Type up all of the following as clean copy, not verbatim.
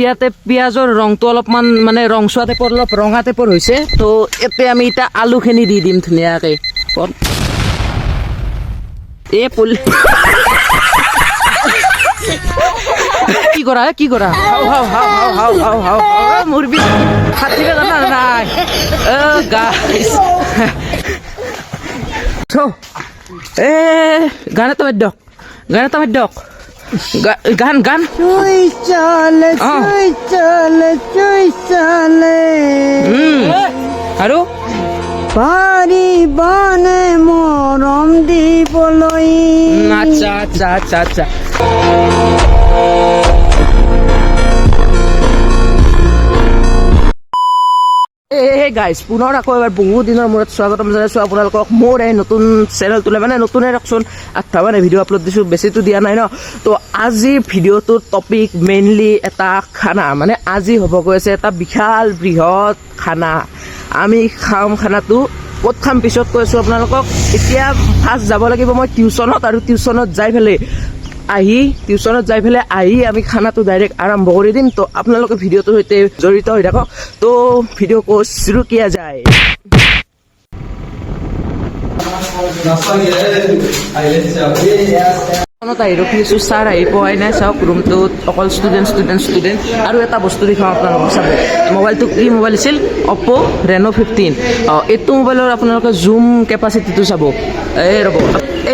ইয়াতে পিঁয়াজৰ ৰংটো অলপমান মানে ৰংচোৱা টাইপৰ, অলপ ৰঙা টাইপৰ হৈছে। তো ইয়াতে আমি এতিয়া আলুখিনি দি দিম ধুনীয়াকৈ। এই পুল কি কৰা, কি কৰা? হাও হাও হাও হাও হাও হাও হাও। মোৰ ফাটিব জানা নাই। গাইছ, এ গান এটা মাৰি দিয়ক, গান এটা মাৰি দিয়ক, গান গান। আৰু পাৰিবানে মৰম দিবলৈ? আচ্ছা আচ্ছা আচ্ছা আচ্ছা। এই গাইজ, পুনৰ আকৌ এবাৰ বহুত দিনৰ মূৰত স্বাগতম জনাইছোঁ আপোনালোকক মোৰ এই নতুন চেনেলটোলৈ। মানে নতুনে ৰাখচোন, 8টা মানে ভিডিঅ' আপলোড দিছোঁ, বেছিতো দিয়া নাই ন। তো আজিৰ ভিডিঅ'টোৰ টপিক মেইনলি এটা খানা। মানে আজি হ'ব গৈ আছে এটা বিশাল বৃহৎ খানা। আমি খাম খানাটো, ক'ত খাম পিছত কৈ আছোঁ আপোনালোকক। এতিয়া ফাৰ্ষ্ট যাব লাগিব মই টিউশ্যনত, আৰু টিউশ্যনত যাই পেলাই আহি, টিউশ্যনত যাই পেলাই আহি আমি খানাটো ডাইৰেক্ট আৰম্ভ কৰি দিম। তো আপোনালোকে ভিডিঅ'টোৰ সৈতে জড়িত হৈ থাকক। তো ভিডিঅ' কো শুৰু কিয়া যায়। আহি ৰখি আছোঁ, ছাৰ আহি পোৱাই নাই। চাওক, ৰুমটোত অকল ষ্টুডেণ্ট ষ্টুডেণ্ট ষ্টুডেণ্ট। আৰু এটা বস্তু দেখুৱাম আপোনালোকক, চাব। মোবাইলটো কি মোবাইল আছিল? অপ' ৰেন' 15। অঁ, এইটো মোবাইলৰ আপোনালোকে জুম কেপাচিটিটো চাব। এই ৰ'ব,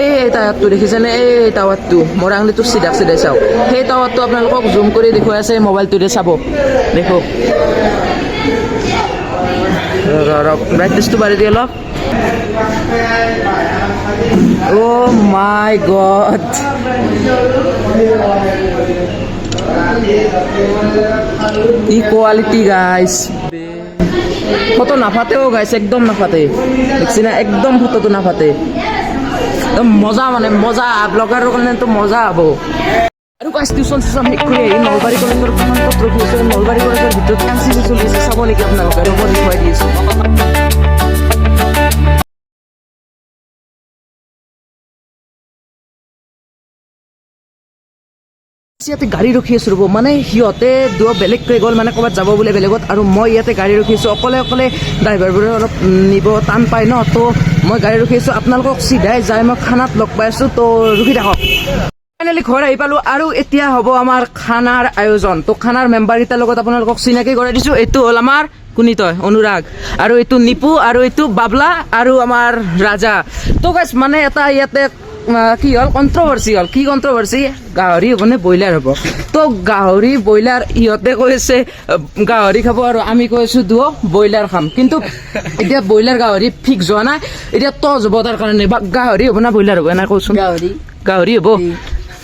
এই টাৱাৰটো দেখিছেনে? এই টাৱাৰটো, মোৰ আঙুলিটো চিধা চিধাই চাওক। সেই টাৱাৰটো আপোনালোকক জুম কৰি দেখুৱাই আছে মোবাইলটোৰে, চাব। দেখক, ব্ৰাইটনেছটো বাঢ়ি দিয়ে অলপ। অ' মাই গড, কি কোৱালিটি গাইছ! ফটো নাফাতেও গাইছ, একদম নাফাতে। দেখছি না, একদম ফটোটো নাফাতে। একদম মজা, মানে মজা। ব্লগাৰৰ কাৰণেতো মজা হ'ব। আৰু গাইছ, টিউশ্যন চিউশ্যন শেষ কৰি আহি নলবাৰী কলেজৰ ফ্ৰণ্টত ৰখি আছোঁ। নলবাৰী কলেজৰ ভিতৰত এনচিচি চলি আছে, চাব নেকি আপোনালোকে? ৰ'ব, দেখুৱাই দি আছোঁ। ইয়াতে গাড়ী ৰখি আছোঁ, ৰ'ব। মানে সিহঁতে দুয়ো বেলেগকৈ গ'ল, মানে ক'ৰবাত যাব বোলে বেলেগত, আৰু মই ইয়াতে গাড়ী ৰখি আছোঁ অকলে অকলে। ড্ৰাইভাৰবোৰে অলপ নিব টান পায় ন, তো মই গাড়ী ৰখি আছোঁ। আপোনালোকক চিধাই যাই মই খানাত লগ পাই আছোঁ, তো ৰখি থাকক। ফাইনেলি ঘৰ আহি পালোঁ, আৰু এতিয়া হ'ব আমাৰ খানাৰ আয়োজন। তো খানাৰ মেম্বাৰকেইটাৰ লগত আপোনালোকক চিনাকি কৰাই দিছোঁ। এইটো হ'ল আমাৰ কোনি তই, অনুৰাগ, আৰু এইটো নিপু, আৰু এইটো বাবলা, আৰু আমাৰ ৰাজা। তো গাইছ, মানে এটা ইয়াতে কি হ'ল, কণ্ট্ৰভাৰ্চি হ'ল। কি কণ্ট্ৰভাৰ্চি? গাহৰি হ'ব নে ব্ৰইলাৰ হ'ব? তো গাহৰি ব্ৰইলাৰ, ইহঁতে কৈ আছে গাহৰি খাব, আৰু আমি কৈ আছোঁ দুয়ো ব্ৰইলাৰ খাম। কিন্তু এতিয়া ব্ৰইলাৰ গাহৰি ফিক্স হোৱা নাই, এতিয়া টচ হ'ব। তাৰ কাৰণে বা গাহৰি হ'ব না ব্ৰইলাৰ হ'ব, এনে কওঁচোন। গাহৰি। গাহৰি হ'ব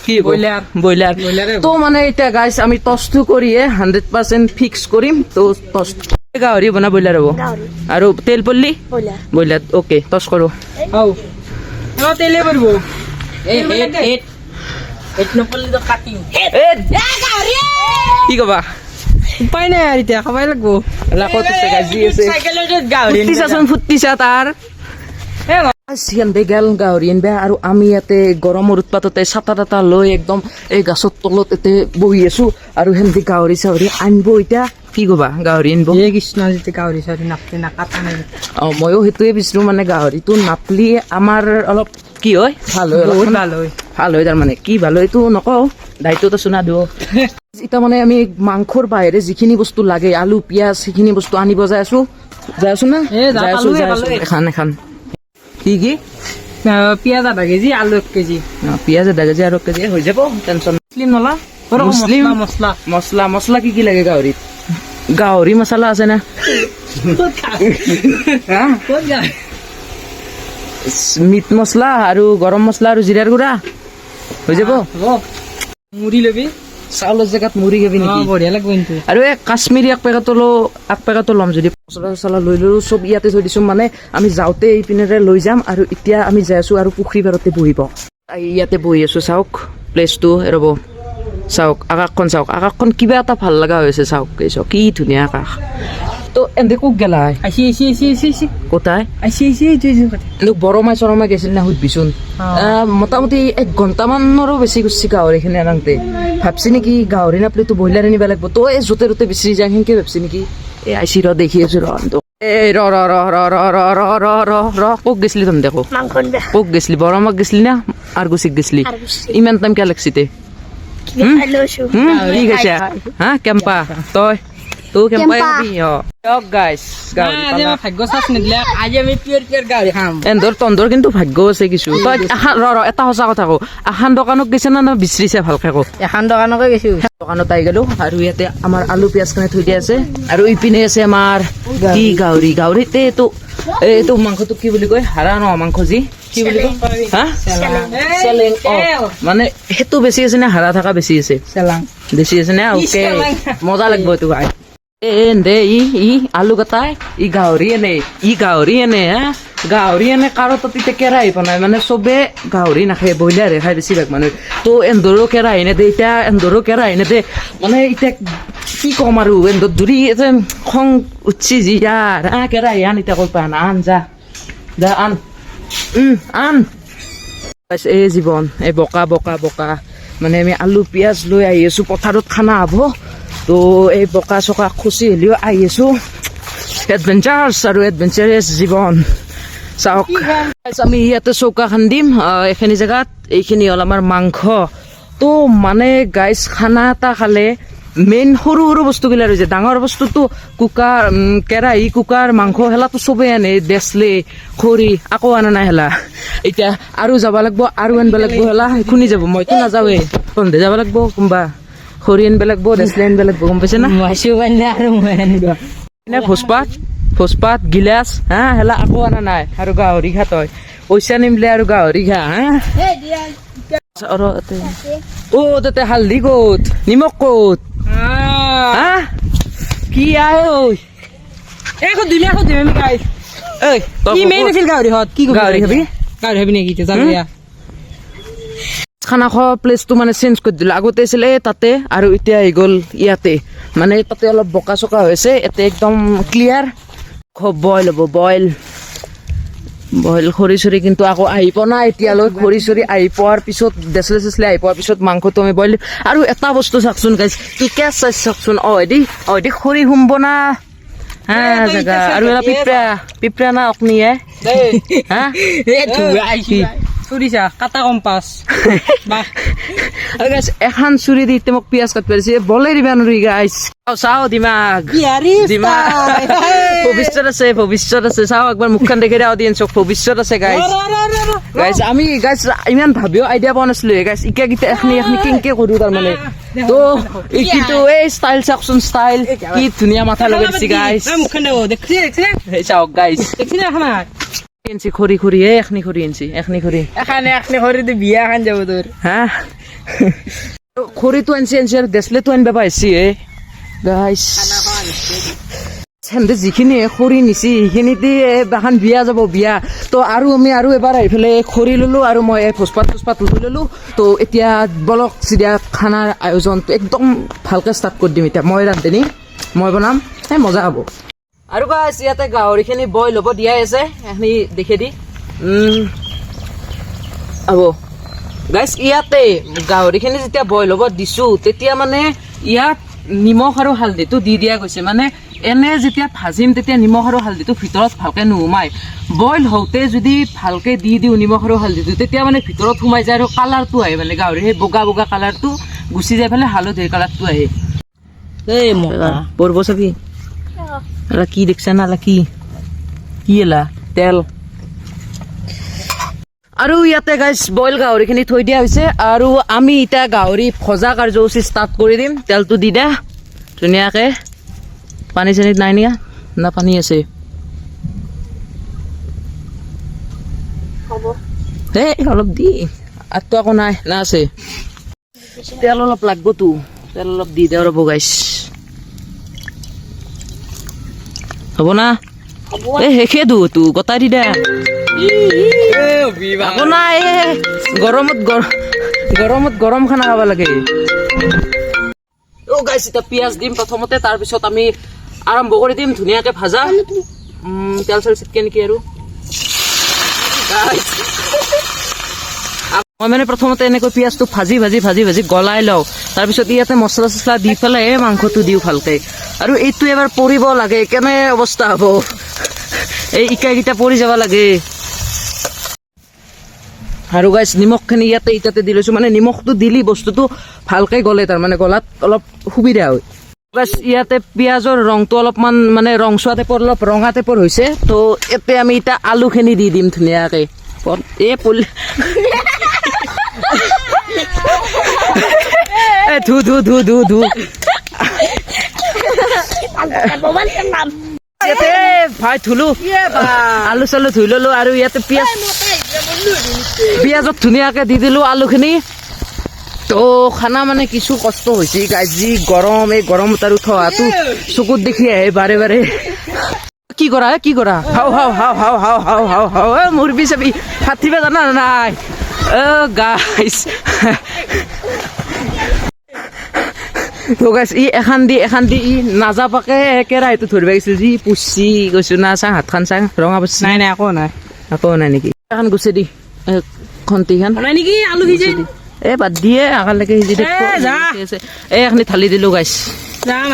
কি? ব্ৰইলাৰ। ব্ৰইলাৰ। তো মানে এতিয়া গাইছ, আমি টচটো কৰিয়ে 100% ফিক্স কৰিম। তো টচ গাহৰি হ'ব না ব্ৰইলাৰ হ'ব? আৰু তেল পল্লী? ব্ৰইলাৰ। অ'কে, টচ কৰোঁ। তেলে পৰিব। কি কবা? উপায় নাই আৰু, এতিয়া খাবাই লাগব। লাকত আছে গাইছ, যি আছে। ফুৰ্তি চাচোন, ফুৰ্তি চা তাৰ। সিহঁতে গেল গাহৰি আনবা, আৰু আমি ইয়াতে গৰমৰ উৎপাততে ছাতা তাতা লৈ একদম এই গাছৰ তলত ইয়াতে বহি আছো, আৰু সেনেকে গাহৰি চাহৰি আনিব। এতিয়া কি কবা, গাহৰি আনিব? হে কৃষ্ণ, যেতিয়া গাহৰি চাহৰি নাপতে নাকাটা নাই। অঁ, ময়ো সেইটোৱে বিচাৰোঁ। মানে গাহৰিটো নাপলি আমাৰ অলপ কি হয়, ভাল হয়। বহুত ভাল হয়। ভাল হয়, তাৰমানে কি ভাল হয় এইটো নকওঁ, দায়িত্বত আছো না দিওঁ। এতিয়া মানে আমি মাংসৰ বাহিৰে যিখিনি বস্তু লাগে, আলু পিঁয়াজ, সেইখিনি বস্তু আনিব যাই আছো। যাই আছো না? যাই আছো, যাই আছো। এখন এখন কি কি? পিঁয়াজ আধা কেজি, আলু 1 কেজি। পিঁয়াজ আধা কেজি আৰু 1 কেজি হৈ যাব, টেনচন। মুছলিম নলা। মুছলিম মছলা। মছলা, মছলা কি কি লাগে গাহৰিত? গাহৰি মছলা আছে না? মিট মছলা আৰু গৰম মছলা আৰু জিৰাৰ গুড়া হৈ যাব। মুড়ি ল'বি। চাউলৰ জেগাত মুড়ি খাবি নেকি? বঢ়িয়া লাগব কিন্তু। আৰু এই কাশ্মীৰী এক পেকেটো ল, এক পেকেটো ল'ম যদি। মছলা চছলা লৈ ল'লো, চব ইয়াতে থৈ দিছোঁ। মানে আমি যাওঁতে এইপিনেৰে লৈ যাম। আৰু এতিয়া আমি যাই আছোঁ আৰু পুখুৰী পাৰতে বহিব। ইয়াতে বহি আছোঁ, চাওক প্লেচটো। ৰ'ব, চাওক আকাশখন, চাওক আকাশখন, কিবা এটা ভাল লগা হৈছে। চাওক, এই চাওক, কি ধুনীয়া আকাশ। তো এন্ধে কোক গেলাই? আইছি আইছি আইছি আইছি আইছি। কোথায়? আইছি আইছি আইছি আইছি কথা। কিন্তু বড়মাই চৰমাই গেছিল না সুধবিচোন। মোটামুটি এক ঘণ্টামানৰো বেছি গুচছি গাহৰিখিনি আনাংতে। ভাবছি নেকি গাহৰি নাপলে তো ব্ৰইলাৰ আনিব লাগিব, তো এই য'তে ত'তে বিচাৰি যায় সেনকে ভাবছি নেকি। এই আইচি ৰ, দেখি আছো ৰ। এই ৰ ৰ ৰ ৰ ৰ ৰ ৰ ৰ ৰ ৰ, ক'ত গেছিলি তহঁতে? দেখো, ক'ত গেছিলি? বৰমাক গেছিলি না আৰু গুচিক গেছিলি? ইমান টাইম কিয় লাগছি তে? কি খাইছা? হা, কেম্পা। তই তই কেম্পাই খাবি? অ, দিয়ক গাইছ, গাহৰি আজি পালা। আমাৰ ভাগ্য চাচ নিদিলে আজি আমি পিয়ৰ পিয়ৰ গাহৰি খাম। এন্ধৰ তন্ধৰ কিন্তু ভাগ্য আছে কিছু। তই এখন ৰ ৰ, এটা সঁচা কথা কও, এখন দোকানত গৈছে না না বিচাৰিছে? ভালকে কও। এখন দোকানকে গৈছো। দোকানত আহি গেলো আৰু ইয়াতে আমাৰ আলু পিঁয়াজখিনি থৈ দিয়া আছে আৰু ইপিনে আছে আমাৰ কি গাহৰি। গাহৰিতে এইটো মাংসটো কি বুলি কয়, হাৰা ন মাংস যি কি বুলি কয়, হা, চেলেং। অ, মানে সেইটো বেছি আছে নে হাৰা থকা বেছি আছে? চেলাং। বেছি আছে নে? অ'কে, মজা লাগিব এইটো খাই। এ দে ই ই আলু কাটাই, ই গাহৰি এনে, ই গাহৰি এনে, হা, গাহৰি এনে। কাৰো তাত এতিয়া কেৰাহী বনাই, মানে চবে গাহৰি নাখায়, ব্ৰইলাৰহে খায় বেছিভাগ মানুহে। তো এন্ধৰো কেৰাহী নেদে এতিয়া, এন্ধৰো কেৰাহী নেদে। মানে এতিয়া কি ক'ম আৰু, এন্ধৰ ধৰি এতিয়া খং উঠছি যি ইয়াৰ। আ কেৰাহী আন এতিয়া, কৈ পা আন, যা যা আন, আন। এই জীৱন, এই বোকা বোকা বোকা। মানে আমি আলু পিঁয়াজ লৈ আহি আছো, পথাৰত খানা হ'ব। তো এই বোকা চকা খুচি হ'লেও আহি আছো। এডভেঞ্চাৰ্ছ আৰু এডভেঞ্চাৰাছ জীৱন চাওক। Guys, আমি ইয়াতে চৌকা খান্দিম এইখিনি জেগাত। এইখিনি হ'ল আমাৰ মাংস। তো মানে গাইজ, খানা এটা খালে মেইন সৰু সৰু বস্তুগিলা ৰৈ যায়। ডাঙৰ বস্তুটো কুকাৰ, কেৰাহী, কুকাৰ, মাংস হেলাটো চবেই আনে, দেচলে খৰি আকৌ আনা নাই হেলা। এতিয়া আৰু যাব লাগিব আৰু আনিব লাগিব হেলা শুনি যাব। মইতো নাযাওঁৱেই, তহঁতে যাব লাগিব। কোনোবা খৰি আনিব লাগিব, দেচলে আনিব লাগিব, গম পাইছে না? মাছো বান্ধে আৰু মই আনিব। এনে ভোজপাত ভোজপাত গিলাচ হা হেলা আকৌ আনা নাই। আৰু গাহৰি খা, তই পইচা নিমিলে আৰু গাহৰি খা। হা, আৰু অ তাতে হালধি ক'ত, নিমখ ক'ত, হা, কি আহে ঐ? এখন দিবি, এখন দিবি আমি গাই। ঐ, তই কি মেইন আছিল গাহৰি হত কি কবি? গাহৰি খাবি? গাহৰি খাবি নেকি এতিয়া? যাবি। খানা খোৱা প্লেচটো মানে চেঞ্জ কৰি দিলোঁ। আগতে আছিলে এই তাতে আৰু এতিয়া আহি গ'ল ইয়াতে। মানে তাতে অলপ বোকা চোকা হৈছে, ইয়াতে একদম ক্লিয়াৰ। বইল হ'ব, বইল বইল। খৰি চৰি কিন্তু আকৌ আহি পোৱা নাই এতিয়ালৈ। খৰি চৰি আহি পোৱাৰ পিছত, দেচলে চেচলে আহি পোৱাৰ পিছত মাংসটো আমি বইল। আৰু এটা বস্তু চাওকচোন গাইজ, কি কেঁচ চাইজ চাওকচোন। অ এদি অ এদি খৰি সোমব না, হা, জেগা। আৰু এটা পিপৰা পিপৰা না অগ্নিয়ে, হা। কি? চুৰি চা, কাটা কম্পাছ বাহ। আৰু গাইজ, এখন চুৰি দি এতিয়া মোক পিঁয়াজ কাটিব দিছে, বলে দিবা নোৱাৰি গাইজ। চাওঁ চাওঁ, দিমাগ দিমাগ, ভৱিষ্যত আছে, ভৱিষ্যত আছে। চাওঁ একবাৰ মুখখন দেখি দিয়া অডিয়েঞ্চক, ভৱিষ্যত আছে গাইজ। গাইজ, আমি গাইজ ইমান ভাবিও আইডিয়া পোৱা নাছিলো গাইজ। ইকা কেইটা এখনি এখনি কেনকে কৰো তাৰমানে। তো কিন্তু এই ষ্টাইল চাওকচোন, ষ্টাইল কি ধুনীয়া মাথা লগাই দিছে গাইজ। মুখখন দেখ, দেখছি দেখছি। এই চাওক গাইজ। দেখছি না এখন? আনছি খৰি খৰি, এই এখনি খৰি আনছি, এখনি খৰি। এখানে এখনি খৰি দি বিয়া এখন যাব তোৰ। হা, খৰিটো আনছি আনছি আৰু দেচলেটো আনিব পাইছি। এ গাইজ, সেহেঁতে যিখিনি খৰি নিছি সেইখিনিতে এখন বিয়া যাব, বিয়া। তো আৰু আমি আৰু এবাৰ আহি পেলাই খৰি ল'লোঁ আৰু মই এই ভোজপাত চোজপাত লৈ ল'লোঁ। তো এতিয়া বলক, চিধা খানাৰ আয়োজনটো একদম ভালকৈ ষ্টাৰ্ট কৰি দিম। এতিয়া মই ৰান্ধনি, মই বনাম, এই মজা হ'ব। আৰু গাইছ, ইয়াতে গাহৰিখিনি বইল হ'ব দিয়াই আছে, সেইখিনি দেখি দি হ'ব। গাইছ, ইয়াতে গাহৰিখিনি যেতিয়া বইল হ'ব দিছোঁ, তেতিয়া মানে ইয়াত নিমখ আৰু হালধিটো দি দিয়া গৈছে। মানে এনে যেতিয়া ভাজিম তেতিয়া নিমখ আৰু হালধিটো ভিতৰত ভালকে নোসোমায়। বইল হওঁতে যদি ভালকে দি দিওঁ নিমখ আৰু হালধিটো, তেতিয়া মানে ভিতৰত সোমাই যায় আৰু কালাৰটো আহে। মানে গাহৰি সেই বগা বগা কালাৰটো গুচি যাই পেলাই হালধিৰ কালাৰটো আহে। এই মকা। পৰব চাবি। এলা কি দেখছা না? এলা কি কি? এলা তেল। আৰু ইয়াতে গাইছ, বইল গাহৰিখিনি থৈ দিয়া হৈছে আৰু আমি এতিয়া গাহৰি ভজা কাৰ্যসূচী ষ্টাৰ্ট কৰি দিম। তেলটো দি দিয়া ধুনীয়াকে। পানী চানী নাই নিয়া না? পানী আছে? এই অলপ দি আৰটো আকৌ নাই না আছে? তেল অলপ লাগবতো, তেল অলপ দি দেওঁ ৰ'ব গাইছ। হ'ব না? এই শেষে দু তো গোটাই দি দে। আকৌ নাই। এই গৰমত গৰমত গৰম খানা খাব লাগে। অ গাইছ, এতিয়া পিঁয়াজ দিম প্ৰথমতে, তাৰপিছত আমি আৰম্ভ কৰি দিম ধুনীয়াকৈ ভাজা। তেল চেল ছিটকে নেকি আৰু। Guys, মই মানে প্ৰথমতে এনেকৈ পিঁয়াজটো ভাজি ভাজি ভাজি ভাজি গলাই লওঁ, তাৰপিছত ইয়াতে মছলা চছলা দি পেলাই মাংসটো দিওঁ ভালকে। আৰু এইটো এবাৰ পৰিব লাগে, কেনে অৱস্থা হ'ব, এই ইকাকেইটা পৰি যাব লাগে। আৰু গাইছ, নিমখখিনি ইয়াতে ইটাতে দি লৈছোঁ, মানে নিমখটো দিলি বস্তুটো ভালকে গলে, তাৰমানে গলাত অলপ সুবিধা হয়। গাইছ, ইয়াতে পিঁয়াজৰ ৰংটো অলপমান মানে ৰংচোৱা টাইপৰ, অলপ ৰঙা টাইপৰ হৈছে। তো ইয়াতে আমি এতিয়া আলুখিনি দি দিম ধুনীয়াকে। এই পল এ ধু ধু ধু ধু ধু। ইয়াতে ভাই ধুলো, আলু চালু ধুই ললো। আৰু ইয়াতে পিঁয়াজত ধুনীয়াকে দি দিলো আলুখিনি। তো খানা মানে কিছু কষ্ট হৈছে গাইজ, যি গৰম, এই গৰমত আৰু থহাটো চকুত দেখি আহে বাৰে বাৰে। কি কৰা এ, কি কৰা? হাও হাও হাও হাও হাও হাও হাও হাও। এ মুৰবি চাবি ফাটিব জানা নাই? অ গাইজ, তো গাইজ, ই এখন দি ই নাযাবাকে কেৰাহীটো ধৰিব গৈছিল, যি পুচি গৈছো না। চাং হাতখন চাং, ৰঙা পুচি। নাই নাই, একো নাই। আকৌ নাই নেকি? এখন গুচি দি খন্তিখন। নাই নেকি আলু সিজে? এ বাদ দিয়ে, আগালৈকে সিজি থাকিব। এ, যা। এই এখনি ঢালি দিলো গাইছ, যাম।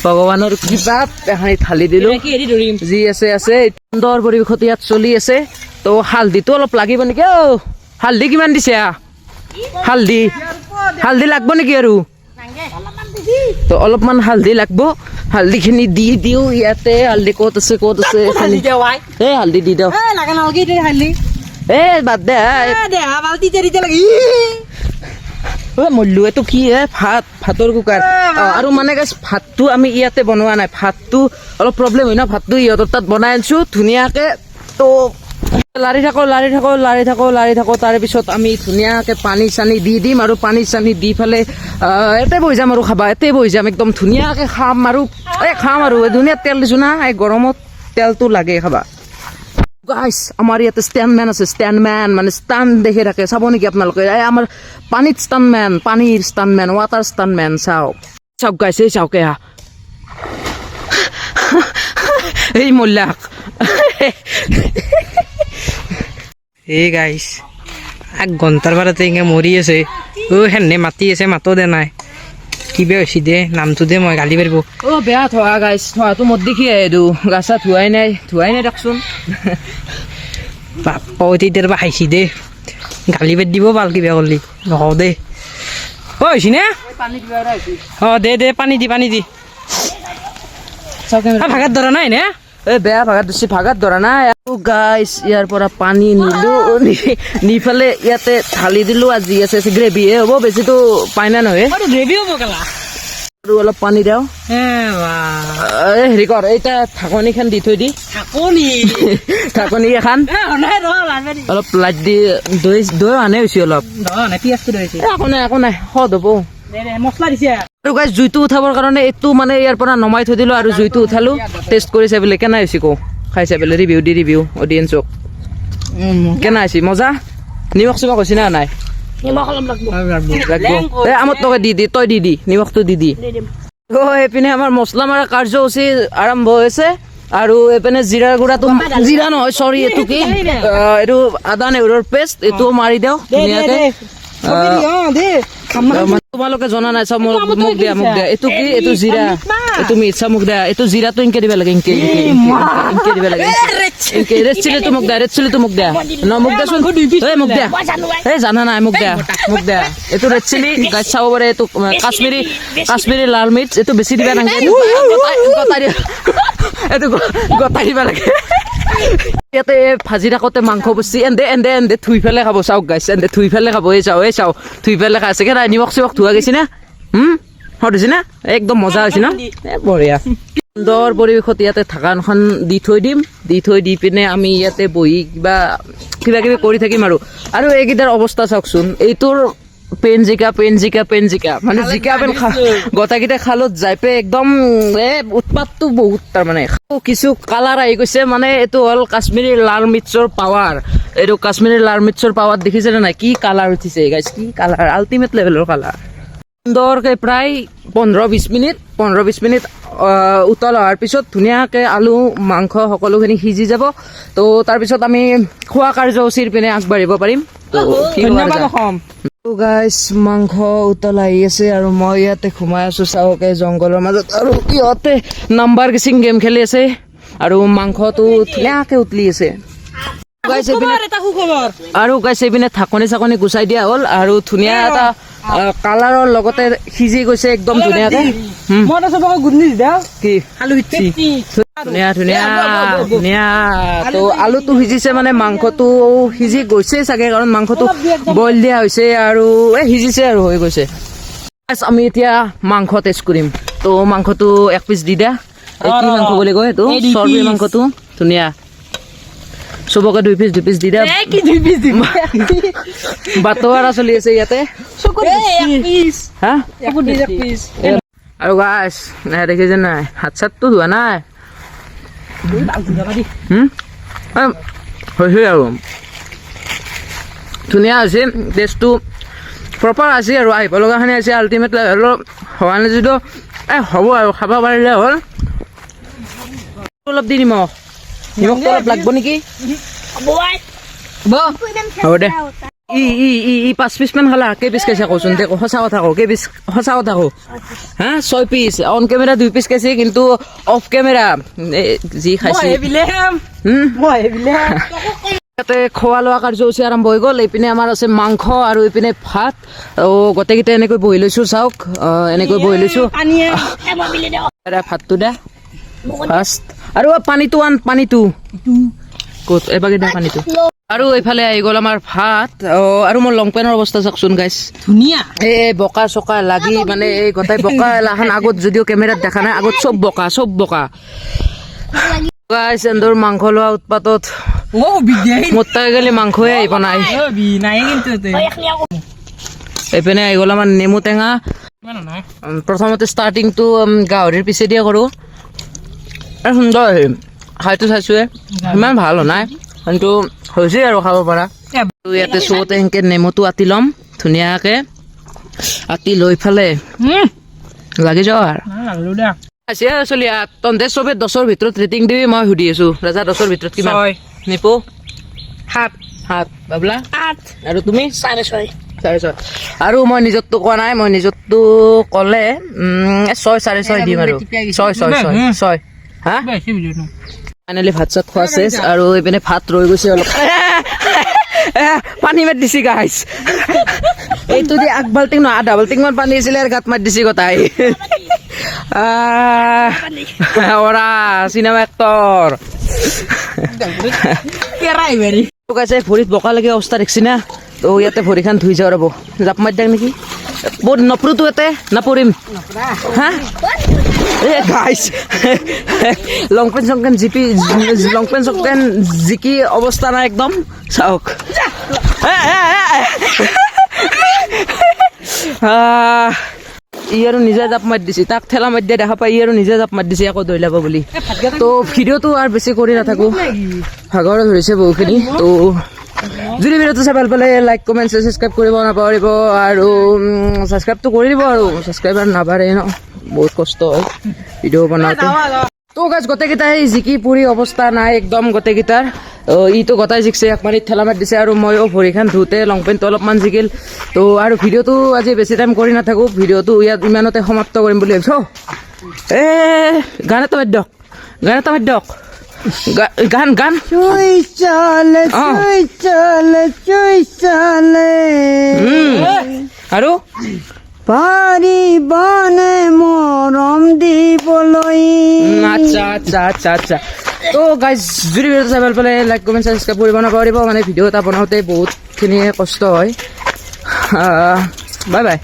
ভগৱানৰ কৃপাত এখনি ঢালি দিলো। কি হেৰি ধৰিম। যি আছে আছে, সুন্দৰ পৰিৱেশত ইয়াত চলি আছে। তো হালধিটো অলপ লাগিব নেকি? অ হালধি কিমান দিছে? হালধি হালধি লাগব নেকি আৰু? তো অলপমান হালধি লাগব, হালধিখিনি দি দিওঁ ইয়াতে। হালধি ক'ত আছে, ক'ত আছে? এই হালধি দি দিওঁ। এ বাদ দে। মল্লু, এইটো কি? হে ভাত, ভাতৰ কুকাৰ। আৰু মানে গাইছ, ভাতটো আমি ইয়াতে বনোৱা নাই, ভাতটো অলপ প্ৰব্লেম হয় ন, ভাতটো ইহঁতৰ তাত বনাই আনিছোঁ ধুনীয়াকে। তো লাৰি থাকোঁ, লাৰি থাকোঁ, লাৰি থাকোঁ, লাৰি থাকোঁ। তাৰপিছত আমি ধুনীয়াকে পানী চানী দি দিম আৰু পানী চানী দি পেলাই ইয়াতে বহি যাম আৰু খাবা, ইয়াতে বহি যাম, একদম ধুনীয়াকে খাম আৰু এই খাম আৰু। এই ধুনীয়া তেল দিছোঁ না, এই গৰমত তেলটো লাগে খাবা। গাইছ, আমাৰ ইয়াতে ষ্টেণ্ডমেন আছে, ষ্টেণ্ডমেন মানে ষ্টাণ্ড দেখি থাকে, চাব নেকি আপোনালোকে? এই আমাৰ পানীত ষ্টাণ্টমেন, পানীৰ ষ্টাণ্টমেন, ৱাটাৰ ষ্টাণ্টমেন। চাওক চাওক গাইছ, এই চাওক, এয়া এই মল্লাক। এই গাইছ, এক ঘণ্টাৰ পৰা ইঙে মৰি আছে। অ সেনে মাতি আছে, মাতো দে নাই, কিবা হৈছে দে, নামটো দে, মই গালি পাৰিব। অ বেয়া থোৱা গাইছ, থোৱাটো মত দেখি আহে, এইটো গা চা ধোৱাই নাই, ধোৱাই নাই দিয়কচোন। বাপ, তেতিয়াৰ পৰা খাইছি দে, গালি পাৰি দিব ভাল কিবা কৰলি নকওঁ দে। অ হৈছে নে? অ দে দে, পানী দি, পানী দি। ভাগাত ধৰা নাই নে? এ বেয়া ভাগাত ধৰছি, ভাগাত ধৰা নাই। আৰু গাইছ, ইয়াৰ পৰা পানী নিলো, নি পেলাই ইয়াতে ঢালি দিলো। আজি আছে গ্ৰেভিহে হ'ব, বেছিতো পাইনা নহয়। গ্ৰেভি হ'ব কেলা। আৰু অলপ পানী দিওঁ। এই হেৰি কৰ, এইটা ঢাকনিখন দি থৈ দি। ঢাকনি? ঢাকনি এখন। অলপ লাইট দি, দৈ দৈ আনে হৈছে অলপ। একো নাই, একো নাই, সোৱাদ হ'ব। মছলা দিছে। আৰু গাইছ, জুইটো উঠাবৰ কাৰণে এইটো মানে ইয়াৰ পৰা নমাই থৈ দিলো আৰু জুইটো উঠালো। টেষ্ট কৰি চাই পেলাই কেনে হৈছে কওঁ, খাই চাই পেলাই ৰিভিউ দি, ৰিভিউ অডিয়েঞ্চক কেনে হৈছে। মজা, নিমখ চিমখ হৈছে না নাই? লাগব। এই আমত তই দি দি, তই দি দি, নিমখটো দি দি। অ এইপিনে আমাৰ মছলা মৰা কাৰ্যসূচী আৰম্ভ হৈছে। আৰু এইপিনে জিৰাৰ গুড়াটো, জিৰা নহয়, চৰি, এইটো কি, এইটো আদা নহৰুৰ পেষ্ট, এইটোও মাৰি দিওঁ ধুনীয়াকে। তোমালোকে জনা নাই, চাওঁ, মোক দিয়া, মোক দিয়া। এইটো কি? এইটো জিৰা, এইটো মিৰ্চা, মোক দিয়া। এইটো জিৰাটো ইনকে দিব লাগে, ইনকে ইনকে দিব লাগে, ইনকে। ৰেড চিলিটো মোক দিয়া, ৰেড চিলিটো মোক দিয়া ন, মোক দিয়াচোন। এই মোক দিয়া, এই জানা নাই, মোক দিয়া, মোক দিয়া। এইটো ৰেড চিলি গাছ, চাব পাৰে। এইটো কাশ্মীৰী, কাশ্মীৰী লাল মিৰ্চ, এইটো বেছি দিবা নালাগে, এইটো গটাই দিব, এইটো গটাই দিব লাগে। ইয়াতে ভাজি থাকোঁতে মাংস বস্তি এন্দে এন্দে এন্দে থুই পেলাই খাব। চাওক গাইছ, এন্দে থুই পেলাই খাব। এই চাওঁ, এই চাওঁ, থুই পেলাই খাই আছে। কেনে নিমখ চিমখ ধোৱা গৈছে না? সোৱাদ হৈছে না? একদম মজা হৈছে ন? এ বঢ়িয়া, সুন্দৰ পৰিৱেশত ইয়াতে ঢাকনখন দি থৈ দিম। দি থৈ দি পিনে আমি ইয়াতে বহি কিবা কিবা কিবি কৰি থাকিম। আৰু আৰু এইকেইটাৰ অৱস্থা চাওকচোন, এইটোৰ পেন জিকা, পেন জিকা, পেন জিকা, মানে জিকা পেন গোটেইকেইটা খালত যাই পে একদম এ উৎপাতটো বহুত, তাৰমানে কিছু কালাৰ আহি গৈছে। মানে এইটো হ'ল কাশ্মীৰী লাল মিৰ্চৰ পাৱাৰ, এইটো কাশ্মীৰী লাল মিৰ্চৰ পাৱাৰ, দেখিছে নে নাই? কি কালাৰ উঠিছে গাইছ, কি কালাৰ, আল্টিমেট লেভেলৰ কালাৰ। সুন্দৰকৈ প্ৰায় 15-20 মিনিট, 15-20 মিনিট উতল অহাৰ পিছত ধুনীয়াকৈ আলু, মাংস সকলোখিনি সিজি যাব। তো তাৰপিছত আমি খোৱা কাৰ্যসূচীৰ পিনে আগবাঢ়িব পাৰিম। তো কি খবৰ? ধন্যবাদ অসম। গাইছ, মাংস উতল আহি আছে আৰু মই ইয়াতে সোমাই আছো, চাওক, এই জংঘলৰ মাজত। আৰু ইহঁতে নাম্বাৰ গেছিং গেম খেলি আছে আৰু মাংসটো ধুনীয়াকে উতলি আছে। গাইছ, এইপিনে এটা সুখবৰ। আৰু গাইছ, এইপিনে ঢাকনি চাকনি গুচাই দিয়া হ'ল আৰু ধুনীয়া এটা কালাৰৰ লগতে সিজি গৈছে একদম ধুনীয়াকে। মই তো চবকে গুড নিউজ দেও। কি? আলু সিজছি। ধুনীয়া ধুনীয়া ধুনীয়া। তো আলুটো সিজিছে মানে মাংসটো সিজি গৈছে চাগে, কাৰণ মাংসটো বইল দিয়া হৈছে আৰু এই সিজিছে আৰু হৈ গৈছে। Guys, আমি এতিয়া মাংস টেষ্ট কৰিম। তো মাংসটো এক পিচ দি দিয়া। এই কি মাংস বুলি কয় এইটো? এই দুই চৰ্বি। পিচ। মাংসটো ধুনীয়া। চবকে দুই পিচ দুই পিচ দি দিয়া। কি দুই পিচ দিম? বাটোৱাৰা চলি আছে ইয়াতে। এক পিচ। হা। এক পিচ, এক পিচ। আৰু গাইছ, নাই দেখিছে নাই, হাত চাতটো ধোৱা নাই। হৈছে আৰু ধুনীয়া হৈছে। টেষ্টটো প্ৰপাৰ আছে আৰু আহিব লগাখিনি আছে। আল্টিমেট লেভেলৰ হোৱা নাই যদিও এই হ'ব আৰু খাব পাৰিলে হ'ল। অলপ দি নিমখ, নিমখটো অলপ লাগিব নেকি? হ'ব দে। ই ই ই ই পাঁচ পিচ মান খালা। কেই পিচ খাইছা কচোন দে, সঁচা কথা কওঁ, কেই পিচ? সঁচা কথা কওঁ। হা, ছয় পিচ। অন কেমেৰা দুই পিচ খাইছে, কিন্তু অফ কেমেৰা যি খাইছে। ইয়াতে খোৱা লোৱা কাৰ্যসূচী আৰম্ভ হৈ গ'ল। এইপিনে আমাৰ আছে মাংস আৰু এইপিনে ভাত। গোটেইকেইটা এনেকৈ বহি লৈছো, চাওক, এনেকৈ বহি লৈছো। ভাতটো দে ফাৰ্ষ্ট আৰু পানীটো আন। পানীটো ক'ত? এবাৰ দে পানীটো। আৰু এইফালে আহি গ'ল আমাৰ ভাত। আৰু মোৰ লং পেণ্টৰ অৱস্থা চাওকচোন গাইছ। ধুনীয়া। এই বোকা চকা লাগি মানে এই গোটেই বোকা এলাখান। আগত যদিও কেমেৰাত দেখা নাই, আগত চব বোকা, চব বোকা। গাইছ, এন্দৰ মাংস লোৱা উৎপাতত ও বিদ্যাই। মোৰ তাই গ'লে মাংসয়ে আহিব নাই। নাই কিন্তু। এইপিনে আহি গ'ল আমাৰ নেমু টেঙা। প্ৰথমতে ষ্টাৰ্টিংটো গাহৰিৰ পিছেদিয়ে কৰোঁ। এই সুন্দৰ হৈছে। খাইতো চাইছোৱে, ইমান ভাল হোৱা নাই, কিন্তু হৈছে আৰু খাব পৰা। আৰু ইয়াতে চবতে সেনেকে নেমুটো আটি ল'ম ধুনীয়াকে। আটি লৈ ফালে লাগি যাওঁ আৰু। আছে চলিয়া, তহঁতে চবে 10ৰ ভিতৰত ৰেটিং দিবি। মই সুধি আছো। ৰাজা, 10ৰ ভিতৰত কিমান? 6। নিপু? 7। 7। বাবলা? 8। আৰু তুমি? 6.5। 6.5। আৰু মই নিজৰটো কোৱা নাই। মই নিজৰটো ক'লে 6, 6.5 দিম আৰু 6, 6, 6, 6। হা, ফাইনেলি ভাত চাত খোৱা চেচ আৰু এইপিনে ভাত ৰৈ গৈছে অলপ। পানী মাৰি দিছি গাইছ। এইটো দি আগ বাল্টিং নহয়, আধা বাল্টিং মান পানী আছিলে আৰু গাত মাৰি দিছি গোটাই। ওৰা চিনেমা এক্টৰ। গাইছে, ভৰিত বোকা লাগি অৱস্থা দেখছি না। তো ইয়াতে ভৰিখন ধুই যাওঁ। ৰ'ব, জাপ মাৰি দিয়াক নেকি? বহুত নপৰোতো ইয়াতে, নপৰিম। হা, এ গাইছ, লং পেণ্ট চং পেণ্ট জিপি, লং পেণ্ট চং পেণ্ট জিকি অৱস্থা নাই একদম, চাওক। এ, এ, এ, এ। ই আৰু নিজে জাপ মাৰি দিছে। তাক ঠেলা মাৰি দিয়া দেখা পাই ই আৰু নিজে জাপ মাৰি দিছে আকৌ দৈ লাব বুলি। তো ভিডিঅ'টো আৰু বেছি কৰি নাথাকো, ভাগৰো ধৰিছে বহুখিনি। তো যদি ভিডিঅ'টো চাই ভাল পালে লাইক, কমেণ্ট, ছাবস্ক্ৰাইব কৰিব নাপাহৰিব আৰু ছাবস্ক্ৰাইবটো কৰি দিব। আৰু ছাবস্ক্ৰাইবাৰ নাবাঢ়ে ন, বহুত কষ্ট হয় ভিডিঅ' বনাওঁতে। তো গাইছ, গোটেইকেইটাই জিকি পুৰি অৱস্থা নাই একদম গোটেইকেইটাৰ। ইটো গোটাই জিকছে, এক মাৰিত ঠেলা মাৰি দিছে আৰু ময়ো ভৰিখন ধুওঁতে লং পেণ্টটো অলপমান জিকিল। তো আৰু ভিডিঅ'টো আজি বেছি টাইম কৰি নাথাকোঁ। ভিডিঅ'টো ইয়াত ইমানতে সমাপ্ত কৰিম বুলি ভাবিছোঁ। এ গান এটা মাৰি দিয়ক, গান এটা মাৰি দিয়ক। গান, গান। অ। আৰু পাৰিবানে মৰম দিবলৈ? আচ্ছা। তো গাইজ, যদি ভিডিঅ'টো চাই ভাল পালে লাইক, কমেণ্ট, ছাবস্ক্ৰাইব কৰিব নাপাহৰিব। মানে ভিডিঅ' এটা বনাওঁতে বহুতখিনি কষ্ট হয়। Bye bye.